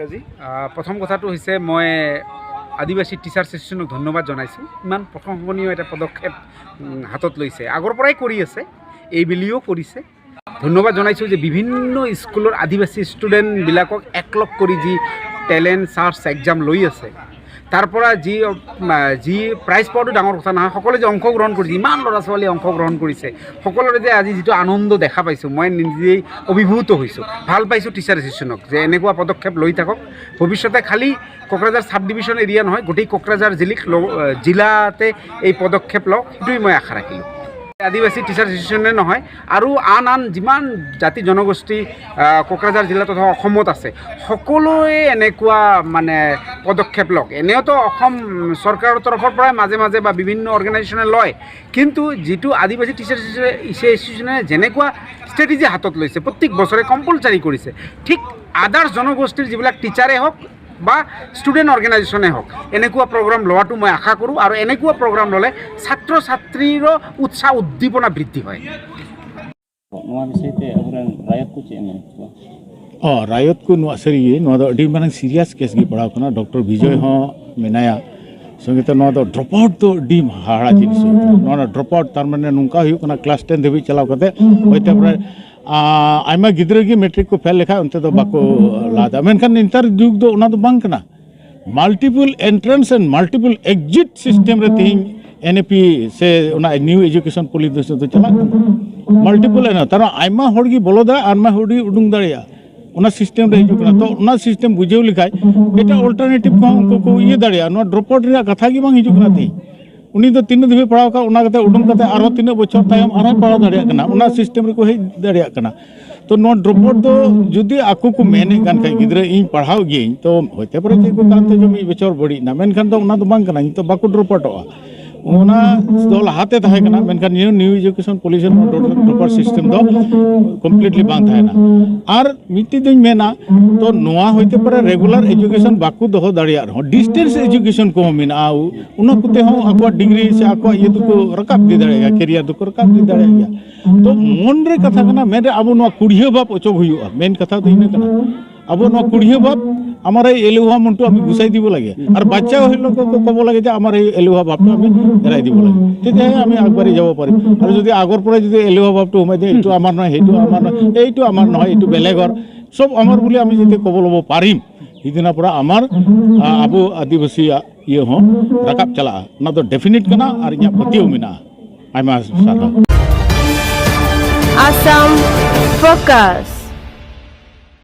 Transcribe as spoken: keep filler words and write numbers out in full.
আজি আহ, প্ৰথম কথাটো হৈছে, মই আদিবাসী টিচাৰ্ছ এছ'চিয়েশ্যনক ধন্যবাদ জনাইছোঁ। ইমান প্ৰশংসনীয় এটা পদক্ষেপ উম, হাতত লৈছে, আগৰ পৰাই কৰি আছে, এইবেলিও কৰিছে। ধন্যবাদ জনাইছোঁ যে বিভিন্ন স্কুলৰ আদিবাসী ষ্টুডেণ্টবিলাকক একলগ কৰি যি টেলেণ্ট চাৰ্চ এক্সাম লৈ আছে, তাৰ পৰা যি, আহ, যি প্ৰাইজ পোৱাটো ডাঙৰ কথা নহয়, সকলোৱে যে অংশগ্ৰহণ কৰিছে, ইমান ল'ৰা ছোৱালীয়ে অংশগ্ৰহণ কৰিছে, সকলোৰে যে আজি যিটো আনন্দ দেখা পাইছোঁ, মই নিজেই অভিভূত হৈছোঁ। ভাল পাইছোঁ টিচাৰ এছ'চিয়েশ্যনক যে এনেকুৱা পদক্ষেপ লৈ থাকক। ভৱিষ্যতে খালী কোকৰাঝাৰ ছাব ডিভিশ্যন এৰিয়া নহয়, গোটেই কোকৰাঝাৰ জিলিক ল-, আহ, জিলাতে এই পদক্ষেপ লওক, সেইটোৱেই মই আশা ৰাখিলোঁ। আদিবাসী টিচাৰ এছ'চিয়েশ্যনে নহয়, আৰু আন আন যিমান জাতি জনগোষ্ঠী, আহ, কোকৰাঝাৰ জিলা তথা অসমত আছে, সকলোৱে এনেকুৱা মানে পদক্ষেপ লওক। এনেওতো অসম চৰকাৰৰ তৰফৰ পৰাই মাজে মাজে বা বিভিন্ন অৰ্গেনাইজেশ্যনে লয়, কিন্তু যিটো আদিবাসী টিচাৰ এছ'চিয়েশ্যনে যেনেকুৱা ষ্ট্ৰেটেজি হাতত লৈছে, প্ৰত্যেক বছৰে কম্পালচাৰী কৰিছে, ঠিক আদাৰ্ছ জনগোষ্ঠীৰ যিবিলাক টিচাৰে হওক বা ষ্টুডেণ্ট অৰ্গেনাইজেশ্যনে হওক, এনেকুৱা প্ৰগ্ৰাম লোৱাটো মই আশা কৰোঁ। আৰু এনেকুৱা প্ৰগ্ৰাম ল'লে ছাত্ৰ ছাত্ৰীৰো উৎসাহ উদ্দীপনা বৃদ্ধি হয়। ᱱᱚᱣᱟ ᱵᱤᱥᱚᱭ ᱛᱮ ᱟᱵᱚᱨᱮᱱ ᱨᱟᱭᱚᱛ ᱠᱚ ᱪᱮᱫ ᱮᱢ ᱢᱮᱱ ᱠᱚᱣᱟ? ᱚ ᱨᱟᱭᱚᱛ ᱠᱚ, ᱱᱚᱣᱟ ᱥᱟᱹᱨᱤᱜᱮ ᱱᱚᱣᱟ ᱫᱚ ᱟᱹᱰᱤ ᱢᱟᱨᱟᱝ ᱥᱤᱨᱤᱭᱟᱥ ᱠᱮᱥ ᱜᱮ ᱯᱟᱲᱟᱣ ᱠᱟᱱᱟ᱾ ᱰᱚᱠᱴᱚᱨ ᱵᱤᱡᱚᱭ ᱦᱚᱸ ᱢᱮᱱᱟᱭᱟ, ᱥᱚᱸᱜᱮᱛᱮ ᱱᱚᱣᱟ ᱫᱚ ᱰᱨᱚᱯ ᱟᱣᱩᱴ ᱫᱚ ᱟᱹᱰᱤ ᱦᱟᱦᱟᱲᱟ ᱡᱤᱱᱤᱥ ᱦᱩᱭᱩᱜ ᱠᱟᱱᱟ᱾ ᱱᱚᱣᱟ ᱰᱨᱚᱯ ᱟᱣᱩᱴ ᱛᱟᱨ ᱢᱟᱱᱮ ᱱᱚᱝᱠᱟ ᱦᱩᱭᱩᱜ ᱠᱟᱱᱟ, ᱠᱞᱟᱥ ᱴᱮᱱ ᱫᱷᱟᱹᱵᱤᱡ ᱪᱟᱞᱟᱣ ᱠᱟᱛᱮ ᱦᱚᱭᱛᱳ ᱯᱨᱟᱭ ᱟᱭᱢᱟ ᱜᱤᱫᱽᱨᱟᱹ ᱜᱮ ᱢᱮᱴᱨᱤᱠ ᱠᱚ ᱯᱷᱮᱞ ᱞᱮᱠᱷᱟᱱ ᱚᱱᱛᱮ ᱫᱚ ᱵᱟᱠᱚ ᱞᱟᱦᱟ ᱫᱟ᱾ ᱢᱮᱱᱠᱷᱟᱱ ᱱᱮᱛᱟᱨ ᱡᱩᱜᱽ ᱫᱚ ᱚᱱᱟ ᱫᱚ ᱵᱟᱝ ᱠᱟᱱᱟ᱾ ᱢᱟᱞᱴᱤᱯᱩᱞ ᱮᱱᱴᱨᱟᱱᱥ ᱮᱱᱰ ᱢᱟᱞᱴᱤᱯᱩᱞ ᱮᱠᱡᱤᱴ ᱥᱤᱥᱴᱮᱢ ᱨᱮ ᱛᱮᱦᱮᱧ ᱮᱱ ᱤ ᱯᱤ ᱥᱮ ᱚᱱᱟ ᱱᱤᱭᱩ ᱮᱡᱩᱠᱮᱥᱚᱱ ᱯᱚᱞᱤᱥᱤ ᱫᱚ ᱪᱟᱞᱟᱜ ᱠᱟᱱᱟ᱾ ᱢᱟᱞᱴᱤᱯᱩᱞ ᱮᱱᱟ ᱛᱟᱨ ᱟᱭᱢᱟ ᱦᱚᱲ ᱜᱮ ᱵᱚᱞᱚ ᱫᱟᱲᱮᱭᱟᱜᱼᱟ, ᱟᱭᱢᱟ ᱦᱚᱲ ᱜᱮ ᱩᱰᱩᱝ ᱫᱟᱲᱮᱭᱟᱜᱼᱟ᱾ ᱚᱱᱟ ᱥᱤᱥᱴᱮᱢ ᱨᱮ ᱦᱤᱡᱩᱜ ᱠᱟᱱᱟ᱾ ᱛᱚ ᱚᱱᱟ ᱥᱤᱥᱴᱮᱢ ᱵᱩᱡᱷᱟᱹᱣ ᱞᱮᱠᱷᱟᱡ ᱮᱴᱟᱜ ᱚᱞᱴᱟᱨᱱᱮᱴᱤᱵᱷ ᱠᱚᱦᱚᱸ ᱩᱱᱠᱩ ᱠᱚ ᱤᱭᱟᱹ ᱫᱟᱲᱮᱭᱟᱜᱼᱟ᱾ ᱱᱚᱣᱟ ᱰᱨᱚᱯ ᱟᱣᱩᱴ ᱨᱮᱭᱟᱜ ᱠᱟᱛᱷᱟ ᱜᱮ ᱵᱟᱝ ᱦᱤᱡᱩᱜ ᱠᱟᱱᱟ ᱛᱤᱧ᱾ ᱩᱱᱤ ᱫᱚ ᱛᱤᱱᱟᱹᱜ ᱫᱷᱟᱹᱵᱤᱡ ᱯᱟᱲᱦᱟᱣ ᱠᱟᱜ, ᱚᱱᱟ ᱠᱟᱛᱮ ᱩᱰᱩᱝ ᱠᱟᱛᱮ ᱟᱨᱦᱚᱸ ᱛᱤᱱᱟᱹᱜ ᱵᱚᱪᱷᱚᱨ ᱛᱟᱭᱚᱢ ᱟᱨᱦᱚᱸᱭ ᱯᱟᱲᱦᱟᱣ ᱫᱟᱲᱮᱭᱟᱜ ᱠᱟᱱᱟ, ᱚᱱᱟ ᱥᱤᱥᱴᱮᱢ ᱨᱮᱠᱚ ᱦᱮᱡ ᱫᱟᱲᱮᱭᱟᱜ ᱠᱟᱱᱟ᱾ ᱛᱚ ᱱᱚᱣᱟ ᱰᱨᱚᱯ ᱟᱣᱩᱴ ᱫᱚ ᱡᱩᱫᱤ ᱟᱠᱚ ᱠᱚ ᱢᱮᱱᱮᱫ ᱠᱟᱱ ᱠᱷᱟᱡ, ᱜᱤᱫᱽᱨᱟᱹ ᱤᱧ ᱯᱟᱲᱦᱟᱣ ᱜᱤᱭᱟᱹᱧ, ᱛᱚ ᱦᱚᱭᱛᱮ ᱯᱟᱨᱮ ᱪᱮᱫ ᱠᱚ ᱠᱟᱨᱚᱱ ᱛᱮ ᱡᱮ ᱢᱤᱫ ᱵᱚᱪᱷᱚᱨ ᱵᱟᱹᱲᱤᱡ ᱮᱱᱟ, ᱢᱮᱱᱠᱷᱟᱱ ᱫᱚ ᱚᱱᱟ ᱫᱚ ᱵᱟᱝ ᱠᱟᱱᱟ, ᱱᱤᱛᱚᱜ ᱵᱟᱠᱚ ᱰᱨᱚᱯ ᱟᱣᱩᱴᱚᱜᱼᱟ᱾ ᱚᱱᱟ ᱫᱚ ᱞᱟᱦᱟᱛᱮ ᱛᱟᱦᱮᱸ ᱠᱟᱱᱟ, ᱢᱮᱱᱠᱷᱟᱱ ᱱᱤᱭᱟᱹ New education policy drop out system ᱫᱚ ᱠᱚᱢᱯᱞᱤᱴᱞᱤ ᱵᱟᱝ ᱛᱟᱦᱮᱱᱟ᱾ ᱟᱨ ᱢᱤᱫᱴᱤᱡ ᱫᱚᱧ ᱢᱮᱱᱟ, ᱛᱚ ᱱᱚᱣᱟ ᱦᱚᱭᱛᱮ ᱯᱟᱨᱮ ᱨᱮᱜᱩᱞᱟᱨ ᱮᱡᱩᱠᱮᱥᱚᱱ ᱵᱟᱠᱚ ᱫᱚᱦᱚ ᱫᱟᱲᱮᱭᱟᱜ ᱨᱮᱦᱚᱸ, ᱰᱤᱥᱴᱮᱱᱥ ᱮᱡᱩᱠᱮᱥᱚᱱ ᱠᱚᱦᱚᱸ ᱢᱮᱱᱟᱜᱼᱟ, ᱚᱱᱟ ᱠᱚᱛᱮ ᱦᱚᱸ ᱟᱠᱚᱣᱟᱜ ᱰᱤᱜᱽᱨᱤ ᱥᱮ ᱟᱠᱚᱣᱟᱜ ᱤᱭᱟᱹ ᱫᱚᱠᱚ ᱨᱟᱠᱟᱵ ᱤᱫᱤ ᱫᱟᱲᱮᱭᱟᱜ ᱜᱮᱭᱟ, ᱠᱮᱨᱤᱭᱟᱨ ᱫᱚᱠᱚ ᱨᱟᱠᱟᱵ ᱤᱫᱤ ᱫᱟᱲᱮᱭᱟᱜ ᱜᱮᱭᱟ᱾ ᱛᱚ ᱢᱚᱱ ᱨᱮ ᱠᱟᱛᱷᱟ ᱠᱟᱱᱟ, ᱢᱮᱱ ᱨᱮ ᱟᱵᱚ ᱱᱚᱣᱟ ᱠᱩᱲᱭᱟᱹ ᱵᱷᱟᱵ ᱚᱪᱚᱜ ᱦᱩᱭᱩᱜᱼᱟ, ᱢᱮᱱ ᱠᱟᱛᱷᱟ ᱫᱚ ᱤᱱᱟᱹ ᱠᱟᱱᱟ᱾ ᱟᱵᱚ ᱱᱚᱣᱟ ᱠᱩᱲᱤᱭᱟᱹ ᱵᱷᱟᱵᱽ, আমার এই এলেহুৱা মনটো আমি গুচাই দিব লাগে। আৰু বাচ্চাও সেইলোককো ক'ব লাগে যে আমাৰ এই এলেহুৱা ভাৱটো আমি এৰাই দিব লাগে, তেতিয়াহে আমি আগবাঢ়ি যাব পাৰিম। আৰু যদি আগৰ পৰাই যদি এলেহুৱা ভাৱটো সোমাই দিয়ে, এইটো আমাৰ নহয়, সেইটো আমাৰ নহয়, এইটো আমাৰ নহয়, এইটো বেলেগৰ, চব আমাৰ বুলি আমি যেতিয়া ক'ব ল'ব পাৰিম, সিদিনাৰ পৰা আমাৰ আহ, আবু আদিবাসী ইয়ে ᱦᱚᱸ ᱨᱟᱠᱟᱵ ᱪᱟᱞᱟᱜᱼᱟ᱾ ᱚᱱᱟ ᱫᱚ ᱰᱮᱯᱷᱤᱱᱤᱴ ᱠᱟᱱᱟ ᱟᱨ ᱤᱧᱟᱹᱜ ᱯᱟᱹᱛᱭᱟᱹᱣ ᱢᱮᱱᱟᱜᱼᱟ᱾ ᱟᱭᱢᱟ ᱥᱟᱨᱦᱟᱣ᱾ Assam Focus.